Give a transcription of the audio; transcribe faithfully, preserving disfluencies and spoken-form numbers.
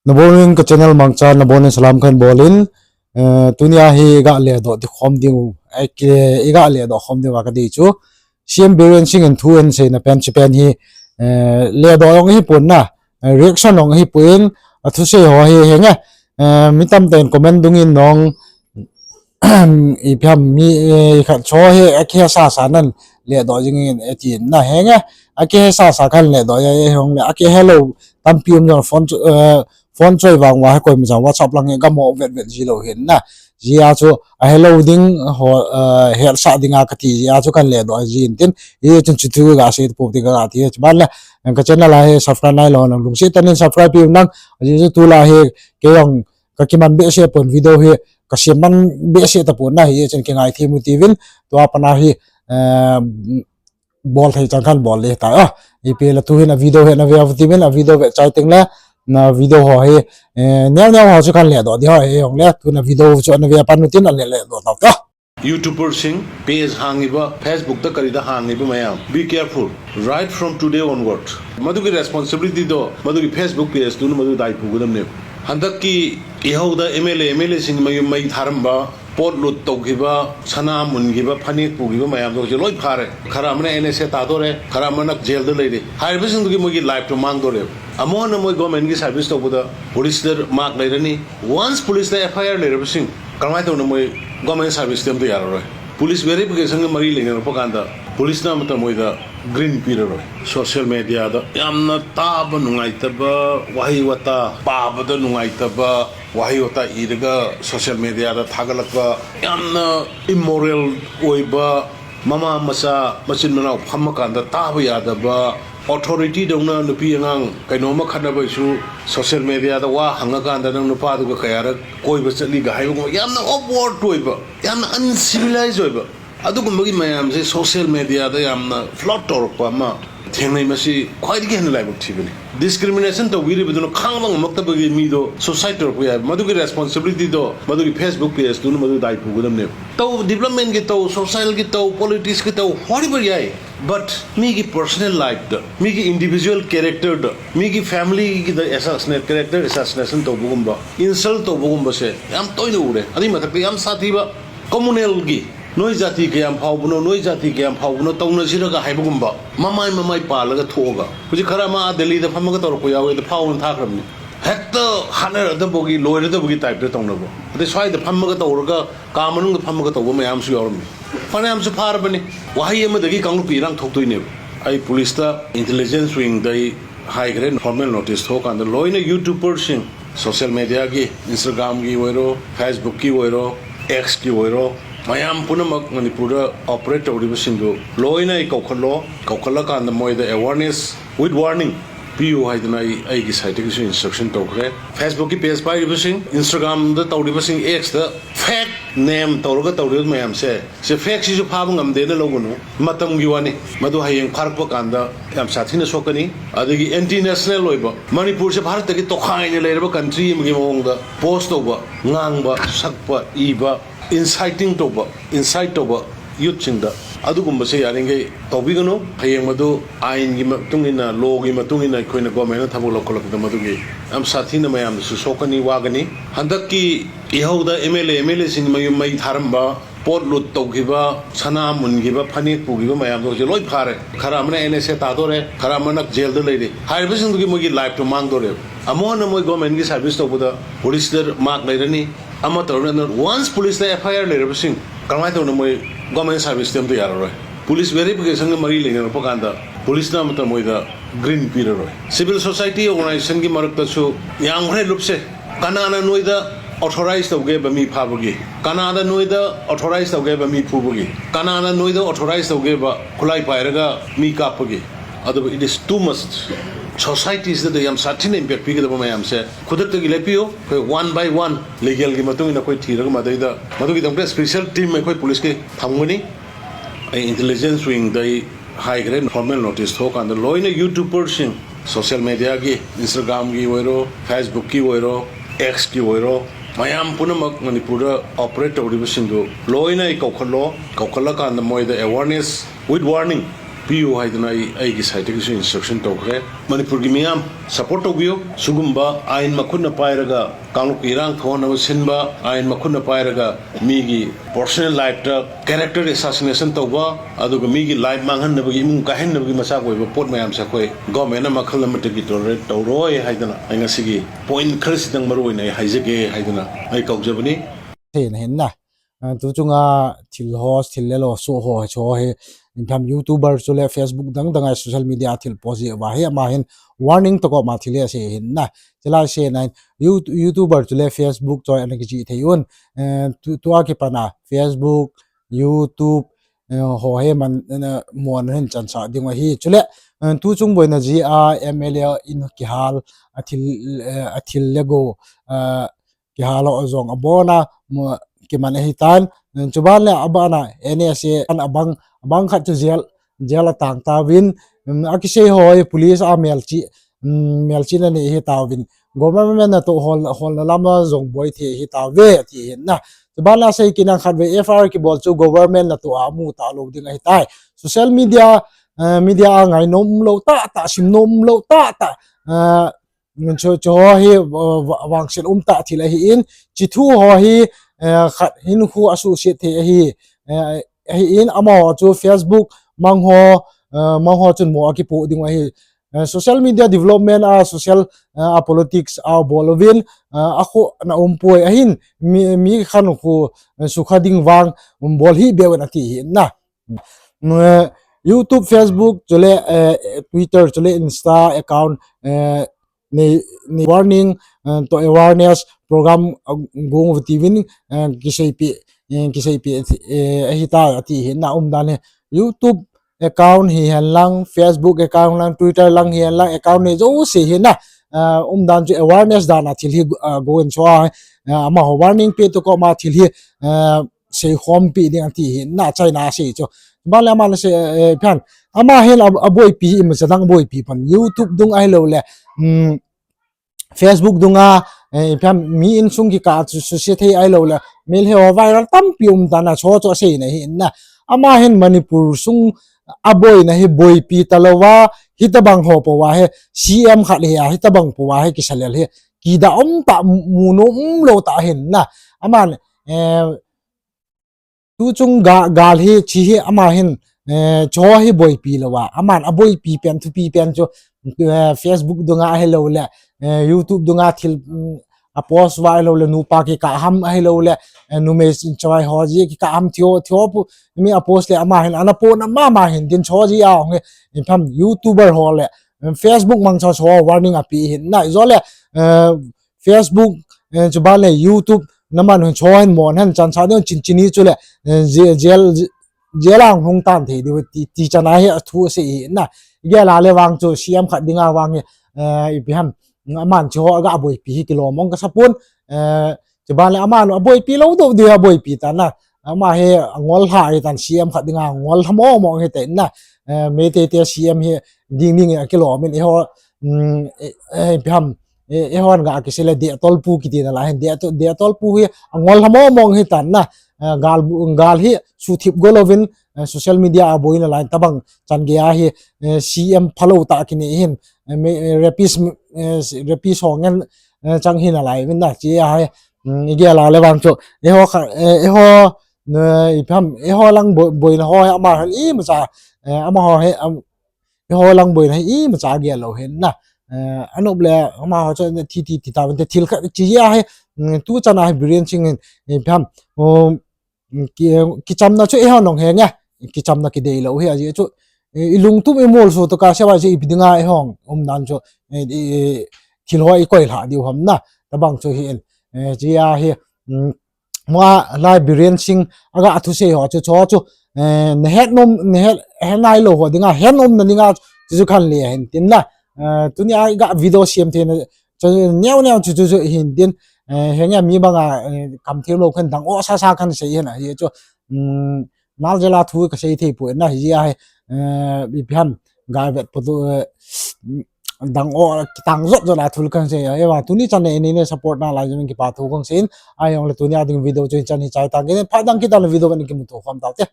Nabonun ka channel mangcha, nabonun salam kahin bolin, eh, tunia hi iga ledoh di khom ding, eh, iga ledoh khom ding uva kadei chu. C M Biren Singh in thu ahin seina pen, hiche pen hi, eh, ledoh jong ahipon na, eh, reaction jong ahipon, athusei ho hi henge, eh, mi tamtah in comment dungin nong, ipi ham mi, eh, khat cho hi, akihe sasa nan ledoh jingin atin na henge, akihe sasa kahin ledoh jia, eh, hong le, akihe lou tampi um jong phone chu, eh, phone choi vang uva, he koima jong WhatsApp lang hi gamo vetvet ji lou hin na. Hijeh chun, ahelou ding, ho, eh, hetsah dinga kati jeh chun kahin ledoh jin tin, hichun chuti ga sei tapou ti kati, chuban le, ka channel a hi subscribe nailou nang lungset tah in subscribe peh un lang, hijeh chun tulai hi, kei jong, kakiman behseh pon video hi, kasem man behseh tapon na hichun kingaithem u tiuvin, tua pat a hi, eh, bol thei chang kahin bol le tai. Ah, ipi le tu hin a video hi nave u tiuvin, a video ve chai teng le, na video ho hi, eh, neo neo ho chu kahin ledoh di ho hi hong le, tuna video chu nave pan u tin a le ledoh tau ta. YouTuber sing, page hang iba, Facebook ta kari da hang iba mayam. Be careful. Right from today onward. Madugi responsibility do, madugi Facebook page tuna madu dai pu gudam ne. Handak ki ihau da M L A, M L A sing mayu mai tharam ba, pot lut tau ki ba, sana mun ki ba, phanik pu ki ba mayam do je loi phare. Khara mana N S A ta do re, khara mana jail do le re. Hai ba sing ki mo ki life to mang do re. Amo na mo government ki service to buda, police der mark le re ni. Once police da F I R le re ba sing. Kalmai to na mo government service tem to yar re. Police verification ki mari le ne pa kanda. Police na mata mo da green pi re. Social media da. Yamna ta ba nungai ta ba, wahi wata, pa ba da nungai ta ba. Wahi wata iraga social media da thagalakpa yamna immoral oiba, mama masa, machin manao phamma kanda taba yadaba, authority dongna nupi angang kainoma khatna baisu social media da wa hanga kanda nang nupa duga kayara koiba chatli ga haiba yamna awkward oiba, yamna uncivilized oiba. Adugumba ki mayamse social media da yamna float torokpa ma thengnai masi khwaidagi hena laibuk thibani. Discrimination to wiri baduna khangba ngamakta bagi mi do suicide torokpa ya. Madugi responsibility do, madugi Facebook page tuna madu dai pu gudam ne. To development ki to, social ki to, politics ki to, whatever yai. But mi ki personal life da, mi ki individual character da, mi ki family ki da assassinate, character assassination to bugumba, insult to bugumba se yam toina ure. Adi matak yam sathi ba communal ki Noi jati kayam phaobano, noi jati kayam phaobano, tauna jiraga haibagumba. Mamai, mamai palaga thoga. Kuji khara ma Delhi da phamaga tawra kuya we da phaona thakramni. Hekta hana da bogi, loi da bogi type da tauna bo. Ade swai da phamaga tawraga, ka manung da phamaga tawba mayam su yormi. Phana yam su phar bani. Wahi yama dagi kanglupi rang thok tuine. Ai police da intelligence wing dai Haikhare formal notice thokanda loina YouTuber sing, social media ki, Instagram ki oiro, Facebook ki oiro, X ki oiro, mayam punamak Manipur da operate tawriba singdu loina i kaukhallo, kaukhalakanda moida awareness with warning piu haidana i, aigi side ki su instruction tawkhare. Facebook ki page pairiba sing, Instagram da tawriba sing, X da fake name tawraga tawriba mayamse. Se fake sisu phaba ngamdena logunu. Matam gi wani. Madu hayeng pharpa kanda yam sathina sokani. Adagi anti national oiba. Manipur se Bharat ki tokhaina leiraba country magi mawngda. Post tawba, ngangba, sakpa, iba, inciting tawba, incite tawba, youth singda. Adugumba se yaringai tawbiganu. Hayeng madu ain gi matungina, law gi matungina, koina government na thabuk lokholakda madugi. Yam sathina mayam su sokani wagani. Handak ki ihauda M L A, M L A sing mayum mai tharamba, pot lut tawkhiba, sana munkiba, phanik pukhiba mayam do je loi phare. Khara mana N S A ta dore, khara mana jail da leire. Haiba singdu ki moigi life to mang dore. Amona moi government ki service tawbada, police da mark leirani, ama tawrana once police da F I R leiraba sing. Kalmai tawna moi government service tem to yararoi. Police verification ki mari leina pa kanda, police na mata moida green piraroi. Civil society organization ki marakta su yang hre lupse. Kanana noida authorize tawge ba mi phabagi. Kanana noida authorize tawge ba mi phubagi. Kanana noida authorize tawge ba khulai pairaga mi kapagi. Aduba it is too much. Societies da yam sathina impact pigada ba mayamse. Khudakta gi lepiu, khoi one by one legal gi matungina khoi thiraga madaida. Madugi dangte special team mai khoi police ki thamgani. Ai intelligence wing dai haikhare formal notice thokanda loina YouTuber sing, social media ki, Instagram ki oiro, Facebook ki oiro, X ki oiro, mayam punamak Manipur da operate tawriba singdu loina i kaukhallo, kaukhalakanda moida awareness with warning ꯄꯤꯌꯨ ꯍꯥꯏꯗꯨꯅ ꯑꯩ ꯑꯩꯒꯤ ꯁꯥꯏꯠꯇꯒꯤꯁꯨ ꯏꯟꯁꯇ꯭ꯔꯛꯁꯟ ꯇꯧꯈ꯭ꯔꯦ꯫ ꯃꯅꯤꯄꯨꯔꯒꯤ ꯃꯤꯌꯥꯝ ꯁꯄꯣꯔꯠ ꯇꯧꯕꯤꯌꯨ꯫ ꯁꯤꯒꯨꯝꯕ ꯑꯥꯏꯟ ꯃꯈꯨꯠꯅ ꯄꯥꯏꯔꯒ ꯀꯥꯡꯂꯨꯞꯀꯤ ꯏꯔꯥꯡ ꯊꯣꯛꯍꯟꯅꯕ ꯁꯤꯟꯕ, ꯑꯥꯏꯟ ꯃꯈꯨꯠꯅ ꯄꯥꯏꯔꯒ ꯃꯤꯒꯤ ꯄꯔꯁꯣꯅꯦꯜ ꯂꯥꯏꯐꯇ ꯀꯦꯔꯦꯛꯇꯔ ꯑꯦꯁꯥꯁꯤꯅꯦꯁꯟ ꯇꯧꯕ, ꯑꯗꯨꯒ ꯃꯤꯒꯤ ꯂꯥꯏꯐ ꯃꯥꯡꯍꯟꯅꯕꯒꯤ, ꯏꯃꯨꯡ ꯀꯥꯏꯍꯟꯅꯕꯒꯤ ꯃꯆꯥꯛ ꯑꯣꯏꯕ ꯄꯣꯠ ꯃꯌꯥꯝꯁꯦ ꯑꯩꯈꯣꯏ ꯒꯣꯔꯃꯦꯟꯅ ꯃꯈꯜ ꯑꯃꯠꯇꯒꯤ ꯇꯣꯂꯔꯦꯠ ꯇꯧꯔꯣꯏ ꯍꯥꯏꯗꯅ ꯑꯩ ꯉꯁꯤꯒꯤ ꯄꯣꯏꯟ ꯈꯔꯁꯤꯗꯪ ꯃꯔꯨ ꯑꯣꯏꯅ ꯑꯩ ꯍꯥꯏꯖꯒꯦ ꯍꯥꯏꯗꯨꯅ ꯑꯩ ꯀꯧꯖꯕꯅꯤ꯫ Thei na hin na. Ah, tu chunga thil ho, thil le lo, so ho, so hi, in tham YouTuber chule Facebook dang dang a social media thil post ji va hi ama hin warning to ko ma thil hi ase hin na. Chila se na hin, You-, YouTuber chule Facebook choi ana kichi thei un. Eh, tu, tua kipana Facebook, YouTube, eh, ho hi man, eh, mon hin chan sa ding ahi. Chule, eh, tu chung boina ji a M L A in kihal a thil, eh, a thil le go, eh, kihal ho jong abona, mo, kiman ahi tan. Chuban le abana N S A an abang, abang khat chu jail, jail a tang tauvin, um, a kisei ho hi police a melchi, um, melchina nei ahi tauvin. Government na to hol, holna lama jong boi thei ahi tauve, ti hin na. Chuban le sei kit na khat ve F I R kibol chu government na to a mu talou ding ahi tai. Social media, eh, media a ngainom lou tah tah, simnom lou tah tah, eh, Chu, chu ho hi, uh, va-, vangset um tah thil ahi in, chi thu ho hi, uh, khat hin khu asuhset thei ahi, uh, ahi in, amaho chu Facebook mang ho, uh, mang ho chun mo akipoh ding ahi. Uh, social media development a, social, uh, a politics a bol uvin, uh, a khu na um poi ahin, mi, mi khan khu, uh, sukha ding vang, um, bol hi beu in ati hi na. Mm, eh, YouTube, Facebook, chule, eh, Twitter, chule Insta account, eh, ni, ni warning, eh, to awareness program, ah, gong uva tivin, eh, kiseipi, eh, kiseipi, eh, ahi ta, ati hi na um dan hi. YouTube account hihen lang, Facebook account lang, Twitter lang hihen lang, account nei jouse hi na, ah, um dan chu awareness dan a thil hi, ah, go in so a, ah, amaho warning pe to ko ma thil hi, ah, seikhompi ding ati hi na China sei chu. Ban le ama le sei, eh, phan. Ama hin a, aboipi, imacha dang aboipi pan. YouTube dung ahilou le, um, Facebook dunga, eh, phan mi insung kikah chu, chu se thei ahilou le. Mel he ho viral tampi um ta na cho cho sei na hi na. Ama hin Manipur sung aboina hi boipi talouva, hitabang ho pouva hi C M khat hi a, hitabang pouva hi kisalel hi. Kida um ta mu nom lou ta hin na. Aman, eh, Tu chung ga-, gal hi chi hi ama hin, eh, cho hi boipi louva. Aman aboipi pen, thupi pen chu, eh, Facebook dunga ahilou le, eh, YouTube dunga thil, mm, a post va ahilou le, nupa kikah ham ahilou le, eh, numei choi ho ji kikah ham thio, thio pu, mi a post le ama hin, ana post na mama hin, din cho ji a hong hi, in tham YouTuber ho le, eh, Facebook mang cho cho warning api hin, na jo le, eh, Facebook, eh, chuban le YouTube, naman hun cho hin mon hin chan sa ding chin chini chule, eh, je-, jail, jail a hung tan thei diu ti, ti chan a hi a thu sei hi na. Gel a le vang chu C M khat dinga vang hi, eh, ipi ham, aman chu ho ga boipi hi kilom ong ka sapun, eh, chuban le aman aboipi lou dou diu aboipi ta na. Ama hi angol ha hi tan C M khat dinga angol ha mo mo hi te na. Eh, Meitei te C M hi ding ding a kilom in eiho, mm, eh, eh, ipi ham, eh, eihon ga kisei le Dettol pu kiti na lai hin, Dettol, Dettol pu hi angol ha mo mong hi tan na, eh, gal bu-, gal hi suthip go louvin, eh, social media a boina lai tabang chan gei a hi, eh, C M phalou ta kine hin, eh, me, eh, rapist, eh, rapist ho ngen, eh, chang hi na lai vin na, chi a hi, mm, igel a le vang chu, eiho kha, eh, eiho, eh, ipi ham, eiho lang bo-, boina ho hi ama hin imacha, eh, amaho hi, am, Eiho lang boina hi imacha gel lou hin na. Eh, anop le amaho chu thi thi thi ta vin te thil khat chi a hi, mm, tu chan a hi Biren Singh hin, eh, ipi ham, um, ki, kichamna chu eiho nong he nge, kichamna kidei lou hi aji chu, eh, ilungtup imol so to ka se va ji ipi dinga eihong, um dan chu, eh, i, thil ho i koi lha diu ham na, tabang chu hi in, eh, chi a hi, mm, Mo a lai Biren Singh aga thusei ho chu, cho chu, eh, na het nom, na het, het nai lou ho dinga, het nom na dinga chu, chu khan le hin tin la. Eh, tuni a ga video siam thei na, chu neo neo chu, chu, chu hin tin, eh, henge mi banga, eh, kam thei lou khan dang o sa sa khan sei hin a, hi chu, um, mal jela thu ka sei thei poi na, hi a hi, eh, ipi ham, ga vet pu tu, eh, dang o, tang jot jot a thul kan sei, eh, va, tuni chan ne, ne, ne support na lai jong kipa thu kong sei in, ai jong le tuni a ding video chu chan hi chai ta, ke, pha dang kita le video kan kimu to khom ta te.